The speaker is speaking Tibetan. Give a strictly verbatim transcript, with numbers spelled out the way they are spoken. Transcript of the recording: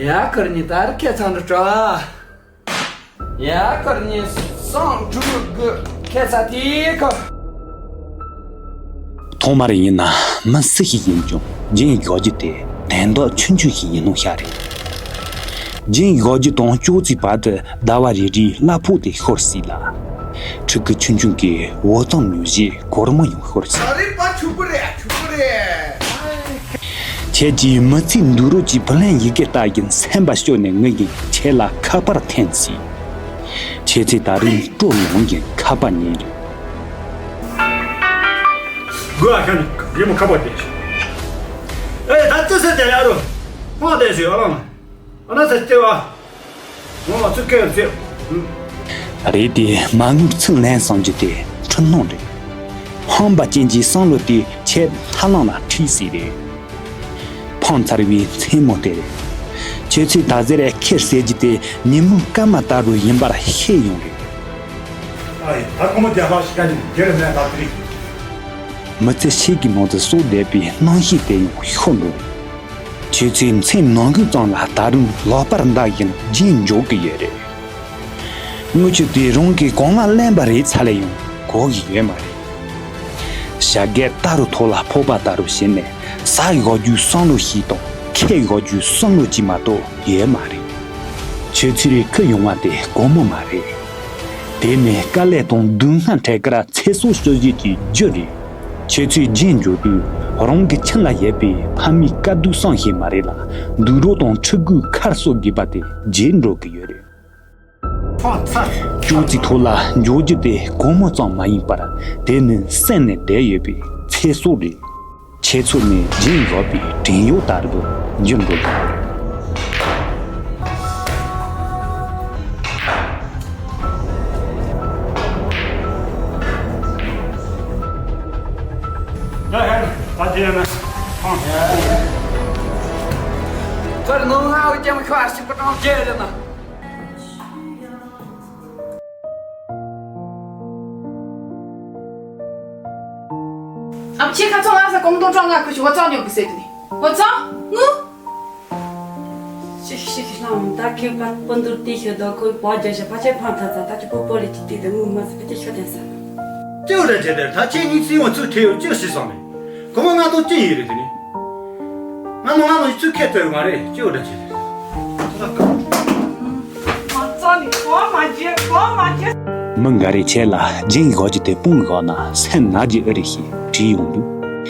ཡ་ཁར་ཉི་ད་ར་ཁྱེད་ཚང་འདྲ་བྲོ། ཡ་ཁར་ཉི་སང་ཕྲུ་གུ་ཁྱེད་ཚ་དེ་ཁ། ཐོག་མར་ཡིན་ན་མི་སུ་ཞིག་ཡིན་ཀྱང་རྒྱན་བཞག་རྒྱུ་དེ་དན་རྟགས་ཆུང་ཆུང་ཞིག་ཡིན་ནོ་ཤ་རེད། རྒྱན་བཞག་རྒྱུ་དང་ཅོག་ཙེའི་བར་དུ་ཟླ་བ་རེ་རེའི་གླ་ཕོགས་དེ་ཤོར་སྲིད་ལ། ཕྲུ་གུ་ཆུང་ཆུང་གིས་འོ་ཙང་ཉོ་རྗེས་སྒོར་མོ་ཡང་ཤོར་སྲིད། ད་རེས་པ་ཆུ་བུ་རེད་ཆུ་བུ་རེད། ཁྱེད་ཀྱིས་མི་ཚེའི་འདུག་རོགས་ཀྱི་བུ་ལོན་ཡི་གེ་ལྟ་བཞིན་སེམས་པ་སྐྱོ་ནས་ངུ་བཞིན་ཁྱེད་ལ་ཁ་པར་འཐེན་སྲིད། ཁྱེད་ཚོས་ད་རིང་སྤྲོ་ཡོང་བཞིན་ཁ་པར་ཉན་རེད། དགོས་ཨ་ཁ་ནི་རི་མོ་ཁ་པར་དེ་ཨེ་ད་ཅི་ཟེར་དེ་ཡ་རུ་ཧོང་དེ་ཟེར་ཨ་ལང་ཨ་ན་ཟེར་ལྟེ་བ། ངོ་མ་ཚུར་སྐད་ཡོད་ཚེ། རེད་དེ་མ་དངུལ་ཚུར་ལེན་བསམ་རྒྱུ་དེ་འཕྲུལ་སྣང་རེད། ཧམ་པ་ཅན་གྱི་བསམ་བློ་དེ་ཁྱེད་ལྷ་ལམ་ལ་ཁྲིད་སྲིད་རེད། ཕངས་ཚར་བའི་མཚན་མོ་དེ་རེད། ཁྱེད་ཚོས་ད་ཟེར་ཁེར་ཟེར་རྒྱུ་དེ་ཉིན་མོ་སྐར་མ་ལྟ་བུ་ཡིན་པར་ཤེས་ཡོང་རེད། ཨ་ཡེ་ད་ཁོ་མོ་རྒྱ་ལག་ཞིག་ག་ནས་རྒྱལ་ལ་མེད་ད་དེ་རིགས། མི་ཚེ་ཤིག་གི་ནང་དུ་སྲོག་བསྡད་པའི་སྣང་ཤས་དེ་ཡང་ཤོར་འགྲོ། ཁྱེད་ཚོའི་མཚན་ནང་ཁུལ་ཙམ་ལ་ད་རུང་ལོག་པར་འདའ་བཞིན་རྒྱན་འཇོག་གི་ཡོད་རེད། དངུལ་ཆུ་དེ་རང་གིས་གང་ལ་ལེན་པ་རེད་ཚ་ལས་ཡང་གོ་གི་ཡོད་མ་རེད། བྱ་རྒད་རྟ་རུ་ཐོག་ལ་ཕོག་པ་ལྟ་རུ་བྱས་ནས་ཟ་བཞག་རྒྱུའི་བསམ་བློ་ཞིག་དང་ཁེ་བཞག་རྒྱུའི་བསམ་བློ་གཅིག་མ་གཏོགས་ཡོད་མ་རེད། ཁྱེད་ཚོའི་ཁུར་ཡོང་བ་དེ་དགོང་མོ་མ་རེད། དེ་ནི་དཀའ་ལས་དང་སྡུག་བསྔལ་འཕྲད་ཀར་ཚེ་སྲོག་སྐྱོབ་བྱེད་ཀྱི་རྒྱུ་རེད། ཁྱེད་ཚོས་རྒྱན་འཇོག་དུས་རང་གི་ཁྱིམ་ལ་ཡོད་པའི་ཕ་མའི་དཀའ་སྡུག་བསམ་ཤེས་མ་རེད་ལ། འདུག་རོགས་དང་ཕྲུ་གུའི་ཁར་སོ་དགོས་པ་དེ་བརྗེད་འགྲོ་གི་ཡོད་རེད། ཅོག་ཙེ་ཐོག་ལ་འཇོག་རྒྱུ་དེ་དགོང་མོ་ཙམ་མ་ཡིན་པར་དེ་ནི་གསོན་ནས་བསྡད་ཡོད་པའི་ཚེ་སྲོག་རེད། ཁྱེད་ཚོ་ནི་རྒྱན་བཞག་པའི་བྲན་གཡོག་ལྟ་བུ་འགྱུར་འགྲོ་གི་ཡོད་རེད། ད་ཧེ་ད་དེ་ཡང་ན་ཧང་། ཁར་ནང་ང་འུ་ཅག་ཁ་ཞིག་པ་དང་རྒྱལ་རེད་ན། ཨ་ཁྱེད་ཁ་ཚང་ང་ས་གོང་དོ་གྲངས་ང་ཁུ་ཞིག་བ་ཚང་ཉོ་གི་ཟེར་དུ་ནི་བ་ཚང་ངུ། ཤིག་ཤིག་ལྷམ་ད་ཁེ་པར་སྤུན་ཟླར་དེ་ཤོད་དོ་ཁོའི་བ་རྒྱ་ཞབས་པ་ཆེ་ཕང་ཐ་ཚ་ད་ཁྱོད་པོ་པོ་ལི་ཅི་ཏི་དེ་ངུ་མ་ཟི་པི་ཏི་ཤོད་དེ་ས་ན། ཅི་འོ་ར་ཇེ་དེར་ད་ཁྱེད་གཉིས་སྲིད་འོང་ཚུར་ཁྲིད་ཡོད་ཅི་སྲིད་སོང་མེད། གོ་མ་ང་ཏོ་ཅི་ཡིན་རེད་དེ་ནི། ང་མ་ང་མ་ཚུར་ཁེ་ཐོས་མ་རེད་ཅི་འོ་ར་ཇེ་དེར། མ་རྩ་ནི་གོ་མ་རྒྱལ་གོ་མ་རྒྱལ། མི་འགའ་རེ་ཁྱེད་ལ་རྒྱན་བཞག་རྒྱུ་དེ་སྤུངས་བཞག་ན་སེམས་ན་རྒྱུ་ཨེ་རེད་ཞེས་དྲིས་ཡོང་དུས།